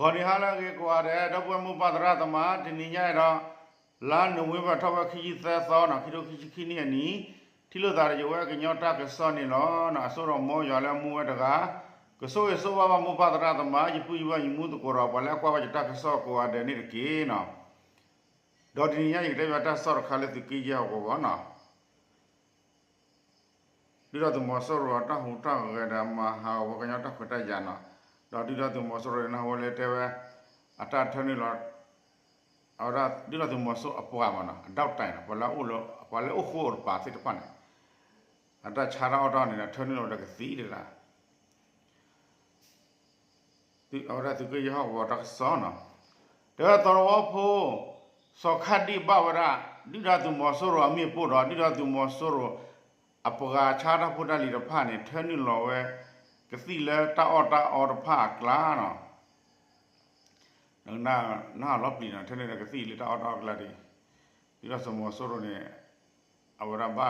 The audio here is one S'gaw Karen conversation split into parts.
ဂီၤနံၤဟါလၢအဂ့ၤကိးဂၤဒဲး ဒီပုၢ်ဝဲၢ်မိၢ်ပၢ်သရၣ်သမါ, တနံၤညါအံၤဒီး လါနိၣ်ဝ့ဘၢၣ်ထီၣ်ဝဲခံဆံသၢသီနီၤ, ခံထိခံဆံခံနံၣ်အနံၤ, ထံၣ်လိာ်သးဒီးယဝဲကညီတၢ်ကစီၣ်န့ၣ်လီၤ. အစိဒီးမ်ယွၤလၢအမူဝဲတဂၤ, ကဆိၣ်ဂ့ၤဆိၣ်ဝါဘၣ်မိၢ်ပၢ်သရၣ်သမါ, ယပုၢ်ယဝဲၢ်ယမူသကိးဒီး ပှၤလၢအကွၢ်ဘၣ်ယတၢ်ကစီၣ်ကိးဂၤဒဲးန့ၣ်တက့ၢ်နီၤ. ဒီးတနံၤညါအံၤကတဲဘၣ်တၢ်ကစီၣ်တခါလၢသုးက့ယဲၢ်ဟီၣ်ကဝီၤနီၤ. ဒုၣ်ဒါသုးမီၤစိရိၤအတၢ်ဟူးတၢ်ဂဲၤဒီးမၤဟးဂီၤဝဲကညီတၢ်ခွဲးတၢ်ယာ်နီၤ, ဒီးဒုၣ်ဒါသုးမီၤစိရိၤန့ၣ် နၢ်ဟူဝဲလၢတဲဝဲ အတၢ်ထၢနုာ်လီၤ အဝဲဒၣ်ဒုၣ်ဒါသုးမီၤစိရိၤအပှၤမးနီၤ, အဒၣ်တၢ်နီၤ, ပှၤလၢအအိၣ်လၢ ပှၤလၢအိၣ်ဃူအိၣ်တပၤသ့ၣ်တဖၣ်န့ၣ် အတၢ်ဆါတၢ်အီၣ်တၢ်အီန့ၣ်ဒီး ထၢနုာ်လီၤဝဲဒီးကသံၣ်တဒၣ် အဝဲဒၣ်သုးက့ယဲၢ်ဟီၣ်ကဝီၤတၢ်ကစီၣ်နီၤ, တဲဝဲသီတဝီဖိ စီၤခၣ်ဒံၣ်ဘၣ်ဝဲဒၣ် ဒုၣ်ဒါသုးမီၤစိရိၤအမ့ၣ်ပိၢ်ဒီး ဒုၣ်ဒါသုးမီၤစိရိၤ အပှၤဆါတၢ်ဖိတၢ်လံၤတဖၣ်န့ၣ် ထၢနုာ်လီၤဝဲ ကသံၣ်လၢတၢ်အီၣ်တၢ်အီတဖၣ်အကျါနီၤ. နနၢ်ဟူလီၤပျံၤနီၤ, ထၢနုာ်လီၤကသံၣ်လၢတၢ်အီၣ်တၢ်အီအကျါဒီး ဒုၣ်ဒါသုးမီၤစိရိၤန့ၣ် အဝဲဒၣ် ဘၣ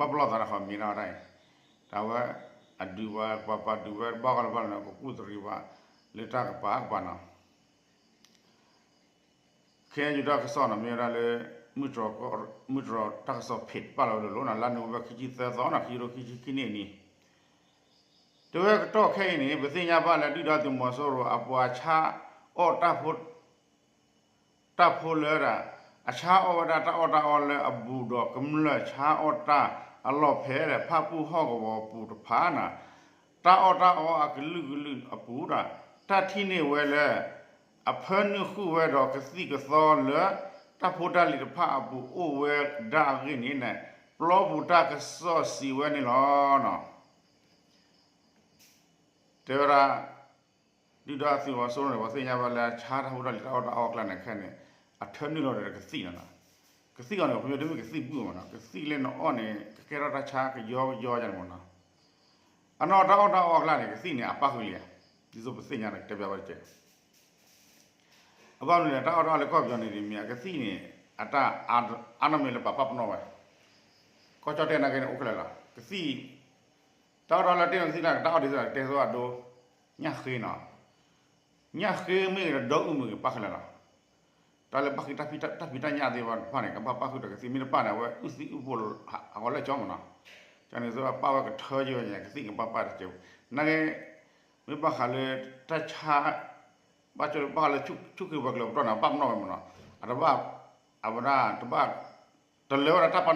်ပလီၢ်သးဒီးဃီမ့ၢ်ဒၣ်ဝဲဒၣ်အံၤ, တၢ်ဝဲ အဒုးဝဲ ပှၤပာ်ဒုးဝဲတဘၣ်ဃီလၢၤဘၣ်လၢၤနီၤ, ကကူၣ်သရံးဝဲ လၢတၢ်ကပၤကပၤနီၤ. ခဲအံၤတၢ်ကစီၣ်နီၤ မ့ၢ်ဝဲဒၣ်လၢ မုၢ်တြီၤတၢ်ကစီၣ်ဖံးပာ်လီၤဝဲလိၤလိၤနီၤ, လါနိၣ်ဝ့ဘၢၣ်ခံဆံသၢသီနီၤ, ခံကထိခံဆံခံနံၣ်အနံၤ တဲဝဲကတီၢ်ခဲအံၤန့ၣ် ပသ့ၣ်ညါဘၣ်လၢဒုၣ်ဒါသုးမီၤစိရိၤ အပှၤဆါအီၣ်တၢ်ဖိ တၢ်ဖိလၢဒၣ် အဆါအီၣ်ဝဲဒၣ်တၢ်အီၣ်တၢ်အီလၢအဘူးဒီး ကမျၢၢ်ဆါအီၣ်တၢ်အလီၢ်ဖဲဒၣ် ဖၣ်ပူၣ်ဟီၣ်ကဝီၤပူၤတဖၣ်န့ၣ် တၢ်အီၣ်တၢ်အီအကလုာ်ကလုာ်အပူၤဒီး တၢ်ထံၣ်န့ၢ်ဝဲလၢ အဖၢနုာ်ဃုာ်ဝဲဒီးကသံၣ်ကသီလၢ တၢ်ဖိတၢ်လံၤတဖၣ်အပူၤအိၣ်ဝဲဒၣ်အဂ့ၢ်န့ၣ် ပျီပူၤတၢ်ကစီၣ်စံးဝဲန့ၣ်လီၤ. တဲဝဲဒၣ် ဒုၣ်ဒါသုးမီၤစိရိၤန့ၣ် ပှၤသ့ၣ်ညါဘၣ်လၢဆါတၢ်ဖိတၢ်လံၤတၢ်အီၣ်တၢ်အီအကျါန့ၣ်ခဲန့ၣ် အထၢနုာ်လီၤဒီးကသံၣ်နီၤ. ကသံၣ်အီၤန့ၣ် ခီဖျိတမ့ၢ်ကသံၣ်ဘုၣ်မးနီၤ, ကသံၣ်လၢနအီၣ်န့ၣ် ကကဲထီၣ်တၢ်ဆါကယီကယီယါန့ၣ်မးနီၤ. အနီၢ်တၢ်အီၣ်တၢ်အီအကျါန့ၣ် ကသံၣ်န့ၣ် အပၣ်ဃုာ်လံဧါ, ဒ်သိးပသ့ၣ်ညါန့ၣ် ကတဲဘၣ်ဝဲတက့ၢ်. အဘၣ်မနုၤလဲၣ် တၢ်အီၣ်တၢ်အီလၢကီၢ်ပယီၤန့ၣ်ဒ်မ့ၢ် ကသံၣ်န့ၣ် အတၢ်အါနီၢ်မ့ၢ်လၢပှၤပာ်ပနီၣ်ဝဲ ကီၢ်ကၠီၣ်တဲၣ်နာ်က့န့ၣ် အိၣ်ခဲလၢာ်လီၤ. ကသံၣ် တၢ်အီၣ်တၢ်အီလၢတ့ၢ်လီၤကသံၣ်လၢ တၢ်အီၣ်ဒ်သိးတဲသိးအဒိ ညၣ်ဃ့နီၤ, ညၣ်ဃ့မ့ၢ်ဂ့ၤဒီး ဒီအုၣ်မ့ၢ်ဂ့ၤ ပၣ်ဃုာ်လၢာ်လီၤ. တၢ်လၢပၣ်ဃုာ်တၢ်ဖံးတၢ်ညၣ်သ့ၣ်တဖၣ်တဖၣ်န့ၣ် ကဘၣ်ပၣ်ဃုာ်ဒီးကသံၣ် မ့ၢ်တပၣ်န့ၣ် အဝဲအုၣ်သံအုၣ်ဖိ အဂီၤလၢကၠီမးနီၤ. ကန့ၣ်သိးပၣ်ဝဲကထၢယိာ်ညါ ကသံၣ်ကဘၣ်ပၣ်တက့ၢ်. နာ်က့ မ့ၢ်ဘၣ်ဃးလၢ တၢ်ဆါ ဘၣ်ကၠီလၢဘၣ်ဃးလၢဆူၣ်ချ့ပှၤကျၢၤပတီၢ်န့ၣ် ပာ်ပနီၣ်ဝဲမးနီၤ. အတဘၣ် အဝဲဒၣ်တဘၣ် တလၢဝဲဒၣ်တၢ်ပာ်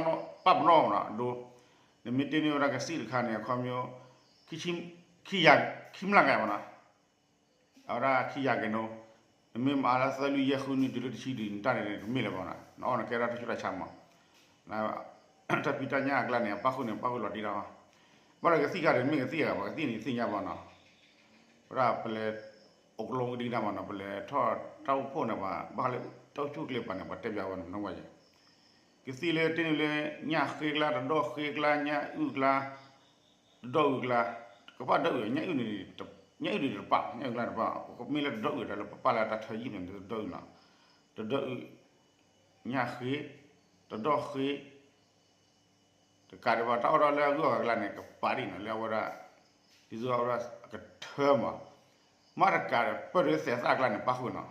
ပနီၣ်မးနီၤ အဒိ နမ့ၢ်တ့ၢ်န့ၢ်ဝဲဒၣ်ကသံၣ်တခါန့ၣ် အခီပညီ ခံ ခံ ခံမျးကမးနီၤ, အဝဲဒၣ်ခံယၤက့ၤနီၤ, နမ့ၢ်မၤလၢသၢလွံၢ်ယဲၢ်ဃုနံၣ်တုၤလၢတဆံဒံး နတၢ်န့ၣ်တမ့ၢ်လၢၤဘၣ်နီၤ, နအီၣ်နကဲထီၣ်တၢ်ဆူးတၢ်ဆါမး, တၢ်ဖံးတၢ်ညၣ်အကျါန့ၣ် အပၣ်ဃုာ်န့ၣ် ပၣ်ဃုာ်လီၤတံၢ်တၢ်ဘၣ်, ဘၣ်ဒီးကသံၣ်ခါန့ၣ် မ့ၢ်ကသံၣ်ဂၤ ပှၤကသံၣ်န့ၣ်သ့ၣ်ညါဘၣ်နီၤ, ဝဲဒၣ်ပလဲၤ အိၣ်ကလိဒံကဒါမးနီၤ ပလဲၤထီၣ်တၢ်အိၣ်ဖှိၣ်န့ၣ် ပှၤဘၣ်ဃးလၢတၢ်အိၣ်ဆူၣ်အိၣ်ချ့ပှၤန့ၣ် ပှၤတဲပၠးဝဲနီၤဝဲယဲၢ် ကသံၣ်လၢတ့ၢ်န့ၢ်လၢ ညၣ်ဃ့ကျါ တဒီၣ်ဃ့ကျါ ညၣ်အုၣ်ကျါ တဒီၣ်အုၣ်ကျါ ကဘၣ်ဒီအုၣ် ညၣ်အုၣ်န့ၣ် ညၣ်အုၣ်န့ၣ်တပာ် ညၣ်အုၣ်ကျါတပာ် မ့ၢ်လၢတဒီၣ်အုၣ်ဒီးလၢပပာ်လၢတၢ်ထၢယံာ်န့ၣ် တဒီၣ်အုၣ်နီၤ, တဒီၣ်အုၣ် ညၣ်ဃ့ တဒီၣ်ဃ့ တကးဒံးဘၣ် တၢ်အီၣ်တၢ်အီလၢအဂုၤအဂၤကျါန့ၣ် ကပာ်ဒံးနီၤ လၢအဝဲဒၣ် ဒ်သိးအဝဲဒၣ်ကထၢမး, မ့ၢ်တကးဒီး ပၢၢ်ဒုးသဲးသၣ်အကျါန့ၣ် ပၣ်ဃုာ်နီၤ,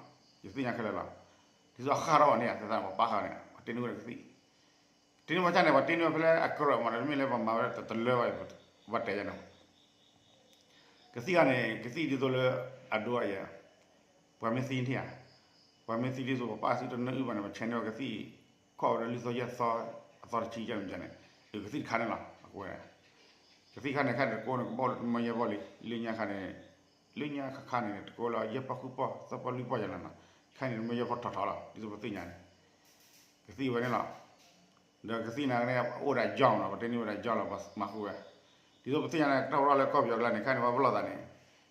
ယသ့ၣ်ညါခဲလၢာ်လီၤ, ဒ်သိးအဃၣ်ထီၣ်ဘၣ်န့ၣ် သဲးသၣ်န့ၣ် ပှၤပာ်ဃုာ်န့ၣ် ပှၤတ့န့ၢ်ဝဲဒၣ်ကသံၣ်, တ့န့ၢ်ဝဲကၢ်န့ၣ် ပှၤတ့န့ၢ်ဝဲဖဲလၢအကြၢးမး တမ့ၢ်လၢပှၤမၤဝဲဒၣ်တလၢဘၣ်, ပှၤတဲယၤန့ၣ် ကသံၣ်ခါန့ၣ် ကသံၣ်ဒ်သိးလၢ အဒိအယဲၢ် ပှၤမ့ၢ်သံထံၣ်ဧါ, ပှၤမ့ၢ်သံဒ်သိးပပာ်စုတနၢအုၣ်ဘၣ်န့ၣ် ပဆဲးန့ၢ်ဝဲကသံၣ် ခီၣ်ဝဲဒၣ်လွံၢ်သီယဲၢ်သီ အသီတဆံယဲၢ်န့ၣ် ကသံၣ်တခါန့ၣ်လီၤ အကွဲး ကသံၣ်ခါန့ၣ် ခါန့ၣ်တကိးန့ၣ် ကဘၣ်လၢတမၢယဲၢ်ဘီၣ်လံ လၢညါခါန့ၣ် လၢညါခါခါန့ၣ် တကိးလၢယဲၢ်ပီၢ်ဃုပီၢ် သၢပီၢ်လွံၢ်ပီၢ်ယဲၢ်လီၤနီၤ, ခါန့ၣ်တမၢယဲၢ်ပီၢ်ထီၣ်ထီၣ်လီၤ ဒ်သိးပသ့ၣ်ညါန့ၣ် ကသံၣ်ဝဲန့ၣ်လီၤ. ဒီးကသံၣ်န့ၣ် အိၣ်ဝဲဒၣ်ယီၢ်လီၤ ပှၤတ့န့ၢ်ဝဲဒၣ်ယီၢ်လီၤ ပှၤမၤဃုာ်ဝဲ, ဒ်သိးပသ့ၣ်ညါန့ၣ် တၢ်အိၣ်ထီၣ်လၢကီၢ်ပယီၤကျါန့ၣ် ခါန့ၣ် ပှၤပလီၢ်သးန့ၣ်,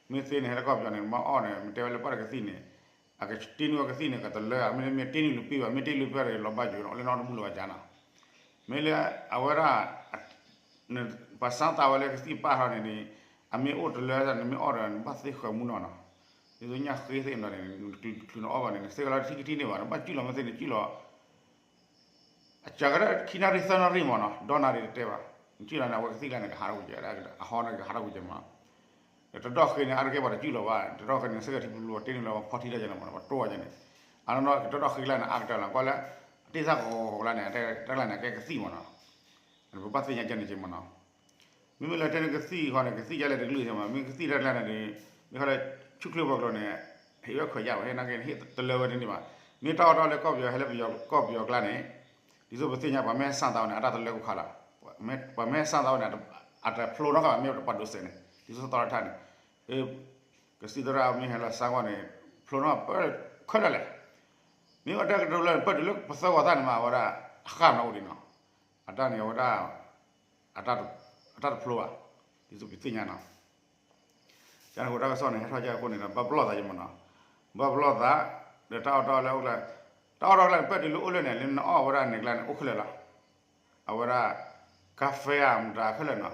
မ့ၢ်သ့န့ၣ် ဟဲလၢကီၢ်ပယီၤန့ၣ် မၤအီၣ်န့ၣ် မ့ၢ်တဲဝဲလၢပှၤတကသံၣ်န့ၣ်, အကတ့န့ၢ်ဝဲကသံၣ်န့ၣ် ကတလၢ မ့တမ့ၢ်တ့န့ၢ်လၢပ့ၢ်ဘၣ် မ့ၢ်တ့လၢပ့ၢ်ဒီးလီၤဘၣ်ယိာ် လီၤလၢနီတမူလၢၤဘၣ်ကၢနီၤ, မ့ၢ်လၢ အဝဲဒၣ် ပှၤစၢ်သးဝဲလၢကသံၣ်ပာ်ထီၣ်န့ၣ်န့ၣ်, အမ့ၢ်အိၣ်တလၢန့ၣ် မ့ၢ်အီၣ်ဒီး နဘၣ်သ့ဃၢၤမူနီၤနီၤ, ဒ်သိးညၣ်ဃ့သ့ၣ်မနီၤန့ၣ် နချုးနအီၣ်ဘၣ်န့ၣ် နသ့ကလီၤထံကထံန့ၣ်ဘၣ် နဘၣ်စုၣ်လီၤမ့ၢ်သ့န့ၣ်စုၣ်လီၤ အစှၤကတၢၢ်ခံနၣ်ရံၣ်သၢနၣ်ရံၣ်မနီၤ ဒီနၣ်ရံၣ်တတဲဘၣ်, နစုၣ်လီၤန့ၣ် အဝဲကသံၣ်လၢန့ၣ် ကဟးထီၣ်ကွံာ်ကဲ, အဟီန့ၣ်ကဟးထီၣ်ကွံာ်ကဲမနီၤ, တဒီၣ်ဃ့န့ၣ် အါတက့ၢ်ပှၤတစုၣ်လီၤဘၣ်, တဒီၣ်ဃ့န့ၣ် စ့ၢ်ကီးထံဖျိဖျိ တ့န့ၢ်လီၤ ဖီထံတၢ်ယဲန့ၣ်မး ပတိၢ်ဝဲယဲန့ၣ်, အနီၢ်နီၢ် တဒီၣ်ဃ့ကျါန့ၣ် အါကတၢၢ်လီၤ ကွၢ်လၢ တ့ၢ်သၣ်ကီကီကျါန့ၣ် တၢ်ကျါန့ၣ် ကဲကသံၣ်မးနီၤ, ပဘၣ်သ့ၣ်ညါကဲန့ၣ်က့မးနီၤ, မ့မ့ၢ်လၢတဲန့ၣ်ကသံၣ်ဃီန့ၣ် ကသံၣ်ယဲလဲၣ်တကလုာ်မး မ့ၢ်ကသံၣ်တၢ်ကျါန့ၣ်ဒီး မ့ၢ်ခီလၢ ဆူၣ်ချ့ပှၤကျိၤန့ၣ် ဟ့ၣ်ဝဲခွဲးယာ်ဝဲ ဟ့ၣ်နာ်က့ ဟ့ၣ်တလၢဝဲတန့ၢ်ဘၣ်, မ့ၢ်တၢ်အီၣ်တၢ်အီလၢကီၢ်ပယီၤ ဟဲလၢပယီၤ ကီၢ်ပယီၤကျါန့ၣ် ဒ်သိးပသ့ၣ်ညါ ပှၤမ့ၢ်ဟဲစၢ်သးဝဲန့ၣ် အတၢ်တလၢကိခါလီၤ, ပှၤမ့ၢ်ဟဲစၢ်သးဝဲန့ၣ် အတဖျိနီတခါဘၣ် မ့ၢ်ပှၤဒိးစဲးန့ၣ် ဒ်သိးသီတထါန့ၣ်, ကသံၣ်သရၣ်မ့ၢ်ဟဲလီၤစၢ်ဂီၢ်န့ၣ် ဖျိနီၢ်ပၢၢ်ခဲလၢာ်လဲၣ်, မ့ၢ်အတၢ်ကတိၤလၢ ပၢၢ်တုၤလၢပသၢဂီၤသၣ်န့ၣ်မး အဝဲဒၣ် အဃၣ်နီၣ်အိၣ်ဒံးနီၤ, အတၢ်န့ၣ် အဝဲဒၣ် အတၢ်တဖျိဘၣ်, ဒ်သိးပသ့ၣ်ညါနီၤ ကန့ၣ်အဃိတၢ်ကစီၣ်န့ၣ် ဟဲထီၣ်ကဲအဃိန့ၣ်ဒီး ဘၣ်ပလီၢ်သးယမးနီၤ, ဘၣ်ပလီၢ်သး, ဒီးတၢ်အီၣ်တၢ်အီလၢအိၣ်ကျါ, တၢ်အီၣ်တၢ်အီကျါန့ၣ် ပၢၢ်တုၤလၢအိၣ်လၢန့ၣ် လၢနအီၣ်ဝဲဒၣ်န့ၣ်ကျါန့ၣ် အိၣ်ခဲလၢာ်လီၤ, အဝဲဒၣ် ကါဖဲဧါ မတၤခဲလၢာ်နီၤ,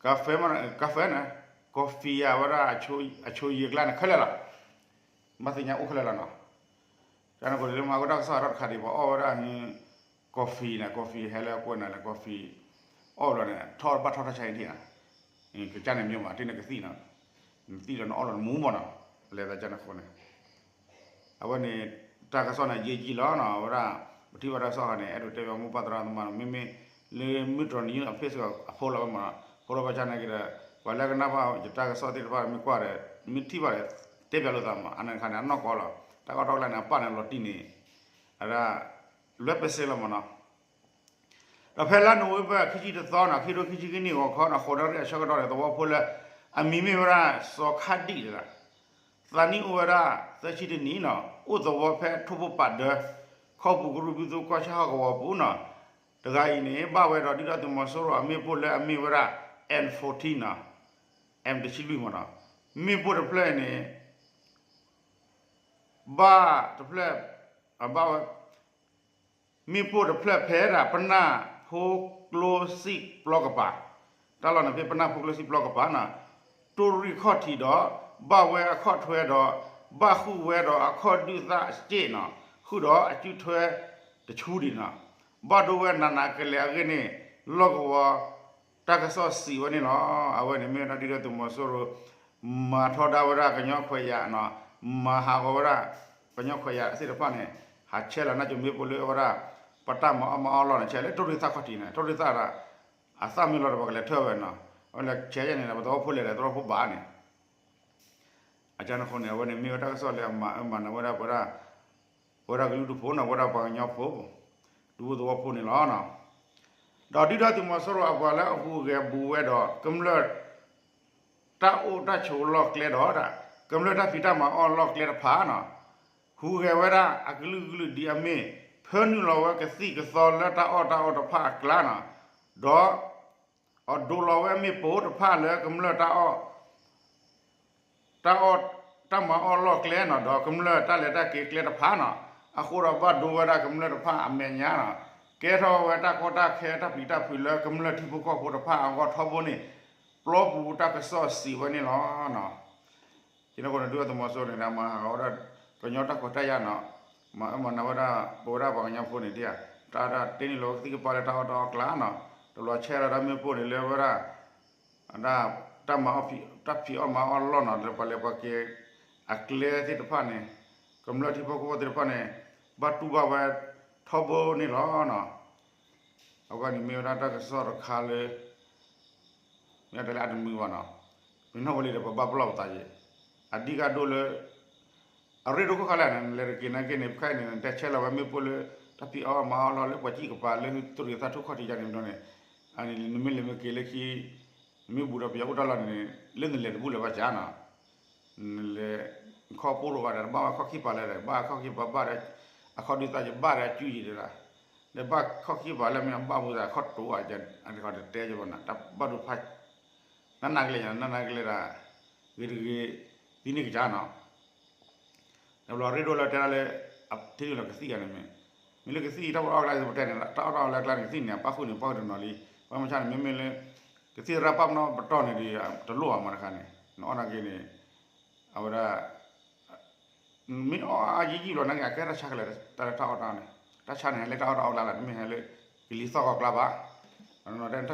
ကါဖဲမး ကါဖဲန့ၣ်, ကီၢ်ဖံဧါ ဝဲဒၣ် အဆိယံၤကျါန့ၣ် ခဲလၢာ်လီၤ, ဘၣ်သ့ၣ်ညါအိၣ်ခဲလၢာ်လီၤနီၤ ကန့ၣ်အဃိန့ၣ် လၢမၤကီတၢ်ကစီၣ်အထီၣ်တခါဒံး ပှၤအီၣ်ဝဲဒၣ် coffee န့ၣ် coffee ဟဲလၢအကွဲးနၤလၢ coffee အီၣ်ဘျီန့ၣ် ထီၣ်ဘၣ်ထီၣ်တၢ်ဆါအံၤဒံးဧါ, ကစၢ်န့ၣ်မ့ၢ်မး တ့ၢ်န့ၣ်ကသံၣ်နီၤ, နသံၣ်ဒီးနအီၣ်လီၤနမူမးနီၤ, လဲၤသးကန့ၣ်အဃိန့ၣ် အဝဲန့ၣ် တၢ်ကစီၣ်န့ၣ် ယံာ်ယံာ်လီၤနီၤ, အဝဲဒၣ် ပထံၣ်ဘၣ်တၢ်ကစီၣ်ဃီန့ၣ် အဲၣ်ဒိးတဲဘၣ်မိၢ်ပၢ်သရၣ်သမါနီၤ, မ့မ့ၢ်လၢ မုၢ်တြီၤနံၤအဖ့ၣ်စ့ၢ်ကီး အဖိလီၤဝဲမးနီၤ, ဖိလီၤဘၣ်ဆၣ်နာ်က့ဒီး ပှၤလၢကနၣ်ဘၣ်ယတၢ်ကစီၣ်သ့ၣ်တဖၣ် မ့ၢ်ကွၢ်ဒီး မ့ၢ်ထံၣ်ဘၣ်ဒီး တဲပၠးလိာ်သးမး, အန့ၣ်တခါန့ၣ် အနီၢ်ကီၢ်လီၤ, တၢ်အီၣ်တၢ်အီကျါန့ၣ် အပၢ်န့ၣ်လီၤတံၢ်န့ၣ် အဒၣ် လွဲၢ်ပစ့လီၤမးနီၤ ဒီးဖဲလါနိၣ်ဝ့ဘၢၣ် ခံဆံတသီနီၤ ခံထိခံဆံခံနံၣ်ဂီၤခီနီၤ ဃိးနၣ်ရံၣ်အဆၢကတီၢ်န့ၣ် သဝီဖိလၢ အမံၤမ့ၢ်ဝဲဒၣ် စီၤခါဒံၣ်တဂၤ, သးနံၣ်အိၣ်ဝဲဒၣ် သၢဆံတနံၣ်နီၤ အိၣ်သဝီဖဲထိၣ်ဖိပာ်ဒၢ ခီပူၤကရူၢ်ဘုသိကီၢ်ဆၣ်ဟီၣ်ကဝီၤပူၤနီၤ, တဂၤအံၤန့ၣ် ဘၣ်ဝဲဒီးဒုၣ်ဒါသုးမီၤစိရိၤအမ့ၣ်ပိၢ်လၢအမ့ၢ်ဝဲဒၣ် M fourteen နီၤ, M တဆံလွံၢ်မးနီၤ, မ့ၣ်ပိၢ်တဖျၢၣ်အံၤန့ၣ် ဘၣ်တဖျၢၣ် အဘၣ်ဝဲ မ့ၣ်ပိၢ်တဖျၢၣ်ဖဲဒၣ် ပနၢ်ဖိကျိစံၣ်ပျီကပၤ, တၢ်လီၢ်န့ၣ်ဖဲပနၢ်ဖိကျိစံၣ်ပျီကပၤနီၤ, တိၢ်ရံၣ်ခီၣ်ထံးဒီး ဘၣ်ဝဲအခီၣ်ထွဲဒီး ဘၣ်ဃုာ်ဝဲဒီးအခီၣ်ဒုၣ်သၣ်စ့ၣ်နီၤ, ဃုာ်ဒီးအစုထွဲတဆူဒံးနီၤ, ဘၣ်ဒိဝဲနးနးကလဲာ်အဂ့ၢ်န့ၣ် လီၢ်ကဝီၤ တၢ်ကစီၣ်စံးဝဲန့ၣ်လီၤ. အဝဲန့ၣ်မ့ၢ်ဝဲဒၣ်ဒုၣ်ဒါသုးမီၤစိရိၤ မၤထီဒါဝဲဒၣ်ကညီခွဲးယာ်နီၤ, မၤဟးဂီၤဝဲဒၣ် ကညီခွဲးယာ်သ့ၣ်တဖၣ်န့ၣ် ဟးဆဲးလီၤနါစိၤမ့ၣ်ပိၢ်လၢအဝဲဒၣ် ပတၢ်မၤအီၣ်မၤအီလီၢ်န့ၣ် ဆဲးလၢတိၢ်ရံၣ်သၣ်ခီၣ်ထံးန့ၣ် တိၢ်ရံၣ်သၣ်ဒီး အသၣ်မ့ၢ်လီၤဒီးပှၤကလဲၤထၢဝဲနီၤ, အဝဲလဲၤဆဲးယဲန့ၣ် ပသဝီဖိလဲၤဒီးသဝီဖိဘၣ်န့ၣ် အကန့ၣ်အဃိန့ၣ် အဝဲန့ၣ်မ့ၢ်ဝဲတၢ်ကစီၣ်လၢအမၤအၢမၤနးဝဲဒၣ်ပဝဲဒၣ် ပဝဲဒၣ်ကလုာ်ဒူၣ်ဖိနီၤ ပဝဲဒၣ်ပှၤကညီဖိ ဒူဖိသဝီဖိန့ၣ်လီၤ. ဒီးဒုၣ်ဒါသုးမီၤစိရိၤအပှၤလၢအဟူးဂဲၤဘူးဝဲဒီး ကမျၢၢ် တၢ်အိၣ်တၢ်ဆိးလီၢ်ကျဲဒီး ကမျၢၢ်တၢ်ဖံးတၢ်မၤအီၣ်လီၢ်ကျဲတဖၣ်နီၤ, ဟူးဂဲၤဝဲဒၣ်အကလုာ်ကလုာ်ဒ်အမ့ၢ် ဖၢနုာ်လီၤဝဲကသံၣ်ကသီလၢတၢ်အီၣ်တၢ်အီတဖၣ်အကျါနီၤ, ဒီး အဒိးလီၤဝဲမ့ၣ်ပိၢ်တဖၣ်လၢကမျၢၢ်တၢ်အီၣ် တၢ်အီၣ် တၢ်မၤအီၣ်လီၢ်ကျဲနီၤ, ဒီးကမျၢၢ်တၢ်လဲၤတၢ်က့ၤကျဲတဖၣ်နီၤ, အဃိဒီးဘၣ်ဒိဝဲဒၣ်ကမျၢၢ်တဖၣ်အမဲာ်ညါနီၤ, ကဲထီၣ်ဝဲတၢ်ကီတၢ်ခဲတၢ်ပျံၤတၢ်ဖုးလၢကမျၢၢ်ထံဖိကီၢ်ဖိတဖၣ်အဂီၢ်ထီဘိန့ၣ် ပျီပူၤတၢ်ကစီၣ်စံးဝဲန့ၣ်လီၤ. ကန့ၣ်အဃိန့ၣ် ဒုၣ်ဒါသုးမီၤစိရိၤန့ၣ် မၤဟးဂီၤဝဲဒၣ် ကညီတၢ်ခွဲးတၢ်ယာ်နီၤ, မၤအၢမၤနးဝဲဒၣ် ပဝဲဒၣ်ပှၤကညီဖိန့ၣ်ဒ်ဧါ, တၢ်ဒၣ်တ့န့ၢ်လီၤဝဲကသံၣ်ကပၤလၢတၢ်အီၣ်တၢ်အီကျါနီၤ, တဘျီဆဲးလီၤဒၣ်မ့ၣ်ပိၢ်န့ၣ်လၢဝဲဒၣ် ဒၣ် တၢ်မၤအီၣ်ဖံး တၢ်ဖံးအီၣ်မၤအီၣ်လီၢ်နီၤ လၢပှၤလဲၤပှၤက့ၤ အကျဲသ့ၣ်တဖၣ်န့ၣ် ကမျၢၢ်ထံဖိကီၢ်ဖိသ့ၣ်တဖၣ်န့ၣ် ဘၣ်တူၢ်ဘၣ်ဝဲထီဘိန့ၣ်လီၤနီၤ. အဝဲန့ၣ်မ့ၢ်ဝဲဒၣ်တၢ်ကစီၣ်တခါလၢ မ့ၢ်တဲလၢအတမုာ်ဘၣ်နီၤ, ပနီၣ်ဝဲလံဒီးပဘၣ်ပလီၢ်ပသးယဲၢ်, အဓိကဒိလၢ အရ့ဒိၣ်ခိၣ်ခါလၢနလဲၤတက့ၤနာ်က့န့ၣ် ဖဲအံၤန့ၣ် နတဲဆဲးလီၤဝဲမ့ၣ်ပိၢ်လၢ တၢ်ဖံးအီၣ်မၤအီၣ်လီၢ်လၢပှၤကံၣ်ကပၤလၢ တိၢ်ရံၣ်သၣ်ထူၣ်ခီၣ်ထံးယါန့ၣ်ဘျီန့ၣ်, အန့ၣ်နမ့ၢ်လဲၤမ့ၢ်က့ၤလၢခံ နမ့ၢ်ဘူးဒီးပယီၤအိၣ်တၢ်လီၢ်န့ၣ် လၢနလဲၤတဘူၣ်လၢၤဘၣ်ကၢ်နီၤ, နလဲၤ ခီၣ်ပိၢ်ရိၣ်ဘၣ်ဒီး ဘၣ်ဝဲခီၣ်ခံပၤလၢဒီး ဘၣ်ခီၣ်ခံပၤဘၣ်ဒီး အခီၣ်ဒုးသးယဘၣ်ဒီးအစုယံၤတဒၣ်, ဒီးဘၣ်ခီၣ်ခံပၤလၢမ့ၢ်အဘၣ်မူသးခီၣ်တိၤအက အတတဲယဘၣ်နၤ တၢ်ဘၣ်ဒိဖး နနကလဲၤယၤ နနကလဲၤဒၣ် ဂ့ၤတဂ့ၤ သံန့ၢ်ကစၢ်နီၤ တဘျီရ့ဒိၣ်လၢတဲဒၣ်လၢ ထံၣ်န့ၣ်လီၤကသံၣ်ဂၤန့ၣ်မ့ၢ်, မ့ၢ်လၢကသံၣ်တၢ်အီၣ်တၢ်အီလၢပတဲန့ၣ် တၢ်အီၣ်တၢ်အီလၢကျါန့ၣ် ကသံၣ်န့ၣ် အပၣ်ဃုာ်န့ၣ်ပၣ်ဃုာ်တနီၤလံ, ပှၤမဆါန့ၣ် မ့မ့ၢ်လၢ ကသံၣ်သရၣ်ပာ်ပနီၣ်ပတီၢ်န့ၣ်ဒီး တလိၣ်အမၤတခါန့ၣ် နအီၣ်နာ်က့န့ၣ် အဝဲဒၣ် မ့ၢ်အီၣ်အါယံာ်ယံာ်လီၤနာ်က့ အကဲတၢ်ဆါကလဲာ် တၢ်လၢတၢ်အီၣ်တၢ်အီန့ၣ်, တၢ်ဆါန့ၣ် ဟဲလၢတၢ်အီၣ်တၢ်အီကျါလီၤ တမ့ၢ်ဟဲလၢ ကလံၤသီၣ်ဂီၤကျါဘၣ်, တၢ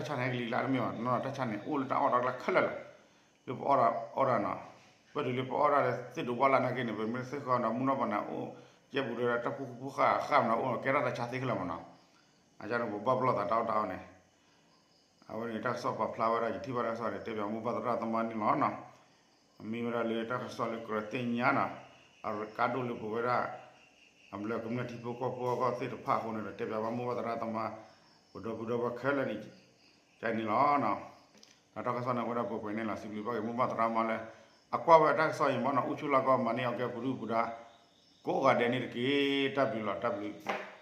်ဆါန့ၣ် ဟဲကလံၤကျါတမ့ၢ်ဘၣ် တၢ်ဆါန့ၣ် အိၣ်လၢတၢ်အီၣ်တၢ်အီကျါခဲလၢာ်လီၤ. လၢပအီၣ်တၢ်အီၣ်တၢ်နီၤ, ပတုၤလၢပအီၣ်တၢ်လၢသ့ၣ်ဒိးဘၣ်လၢနာ်က့န့ၣ် ပမ့ၢ်သ့ၣ်ဃီဒီးမုၢ်နီၢ်ပှၤန့ၣ်အိၣ်, ကဲပူၤဒီးတၢ်ဖူဖူဃၣ်ဃၣ်မနီၤ အိၣ်ကဲထီၣ်တၢ်ဆါသ့ခဲလၢာ်မနီၤ, အကန့ၣ်ပဘၣ်ပလီၢ်သးတၢ်အီၣ်တၢ်အီန့ၣ်, အဝဲန့ၣ်တၢ်ကစီၣ်ပာ်ဖျါဝဲဒၣ် ယထံၣ်ဘၣ်တၢ်ကစီၣ်န့ၣ် တဲပၠးမိၢ်ပၢ်သရၣ်သမါန့ၣ်လီၤနီၤ, မ့ၢ်ဝဲဒၣ်လၢတၢ်ကစီၣ်လၢကြၢးသ့ၣ်ညါနီၤ, အရကါဒိၣ်လၢပဝဲဒၣ် အဘျၢကမျၢၢ်ထံဖိကီၢ်ဖိအဂီၢ်သ့ၣ်တဖၣ်အဃိန့ၣ်ဒီး တဲပၠးဘၣ်မိၢ်ပၢ်သရၣ်သမါ ပဒီပုၢ်ဒီဝဲၢ်ခဲလၢာ်န့ၣ် ကန့ၣ်လီၤနီၤ, ဒီးတၢ်ကစီၣ်န့ၣ်ဝဲဒၣ်ပှဲၤပှဲၤန့ၣ်လီၤ စံးဘျုးဘၣ်က့ၤမိၢ်ပၢ်သရၣ်သမါလၢ အကွၢ်ဝဲတၢ်ကစီၣ်အံၤမနီၤ အိၣ်ဆူၣ်လၢကီၢ်မၤန့ၢ်အီၤကဲပဒုၣ်ပဒါ ကိးဂၤဒဲးန့ၣ်တက့ၢ် တၢ်ဘျုးလီၤ တၢ်ဘျုး